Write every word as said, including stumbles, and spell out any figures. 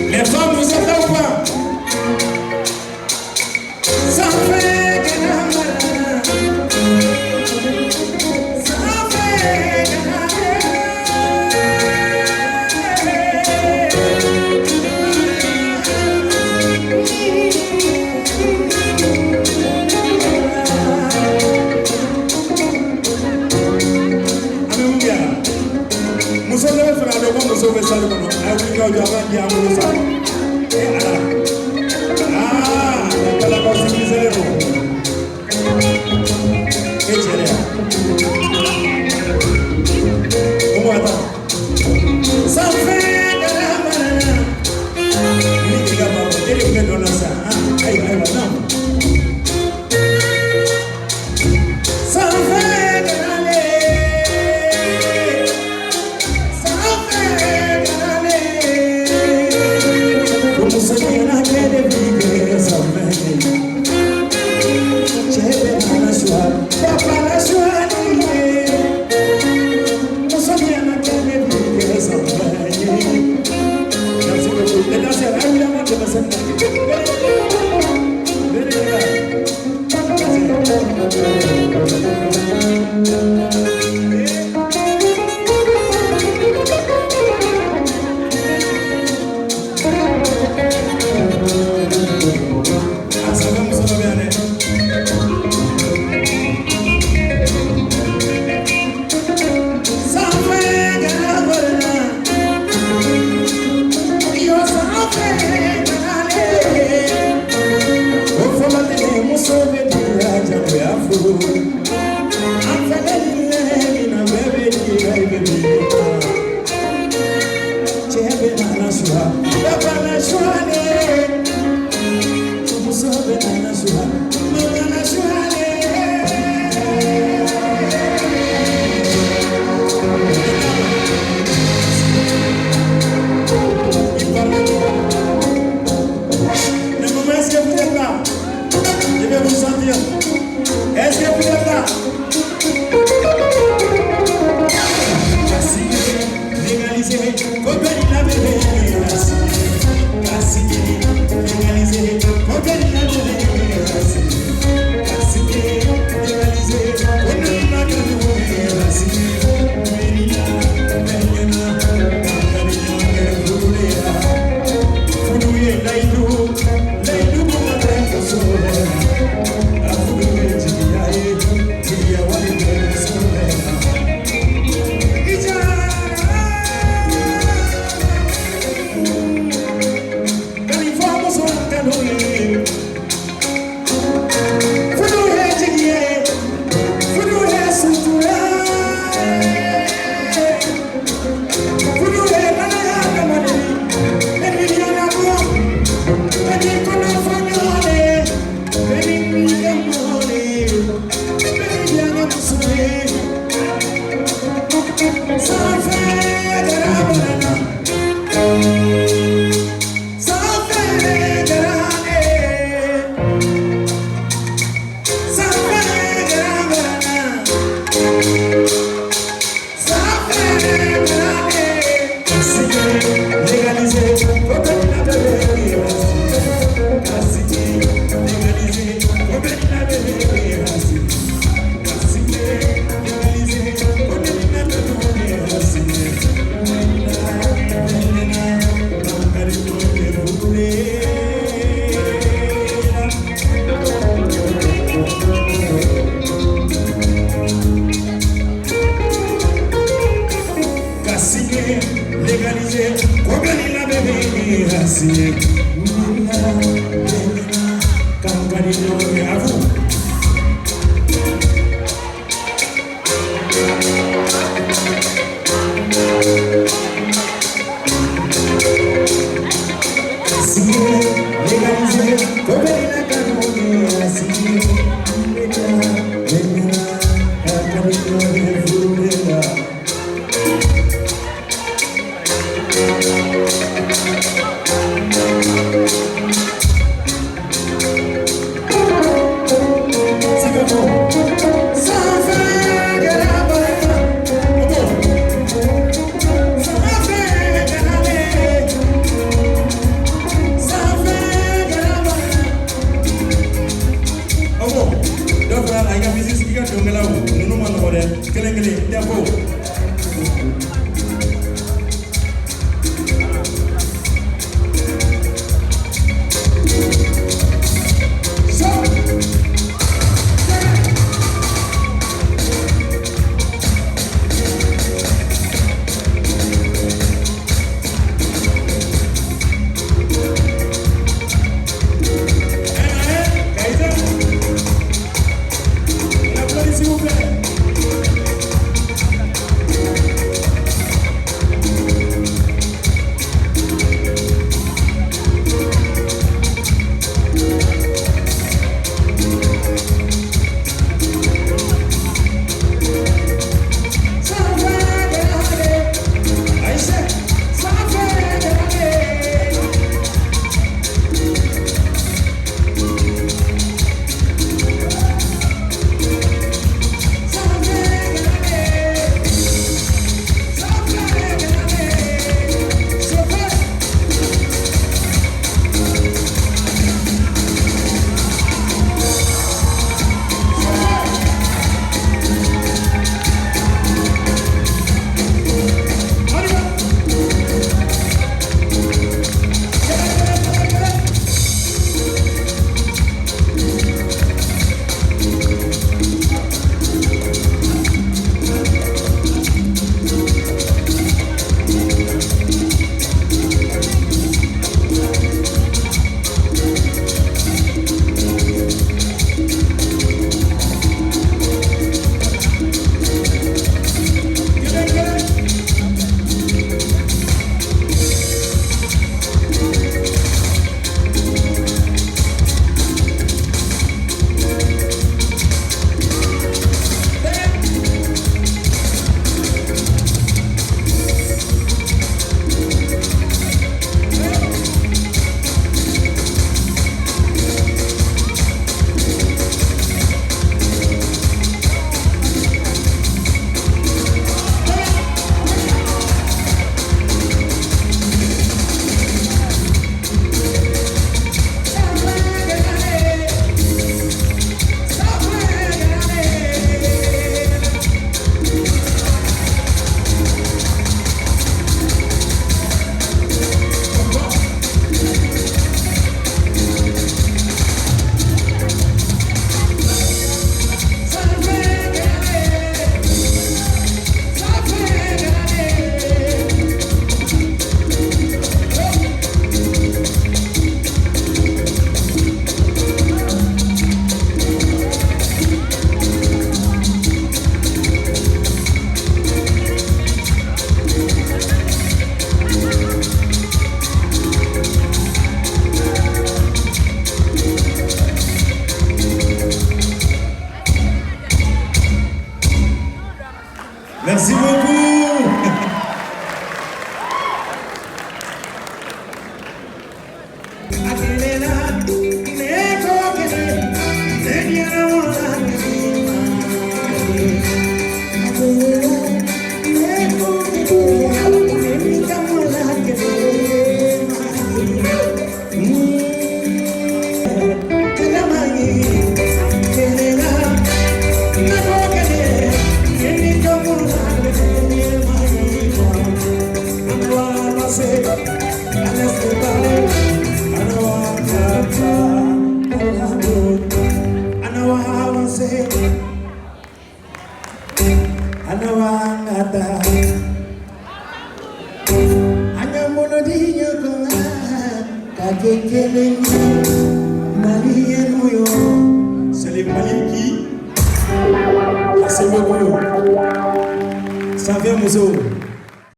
Les femmes, vous êtes là ou pas ? Alléluia. Muso lé fé la domo, muso fé sa domo. Ah oui, ka ou di ava di amour sa. Eh, ala. Ah, pa la konsikiz lé bon. Eh, tiens, là. Koman, atann. Sa fé de la banana. Oui, li la pa bon. Li fé dona sa. Ah, ayi, ayi, non. Sa fé de lané. Sa fé de lané. Koman sa i na ke de vi ke sa fé. Tchébé na la swa, papa la swa, ni. Merci beaucoup. Les danseurs, ah oui, la main, c'est pas ça. Venez, les gars. Ah, sa va, sa va bien, hein. Sa fé de la banana. Yo, sa fé de lané. O fo matin, muso fé di la dja fé afou. An fé lé lé, mi na bébé di la bébé. Tchébé na la swa, papa la swa lé. Tchou muso bé na la swa, mama la swa lé. Mais maman, est-ce que vous êtes là ? Je vais vous sentir. Est-ce que vous êtes là ? Kasi légalizé, kobeli la bébé. Kasi légalizé, kobeli la bébé. Kasi légalizé, kobeli la bébé, kasi. Kampanino, à vous. Kasi légalizé, kobeli la bébé, kasi. Kampanino, à vous. Merci beaucoup. Ana wa ngata. Ana molo di nyo konga, ka ke kele nyo, Mali e moyo. C'est les Mali qui... Merci beaucoup. Ça vient, Mouzo.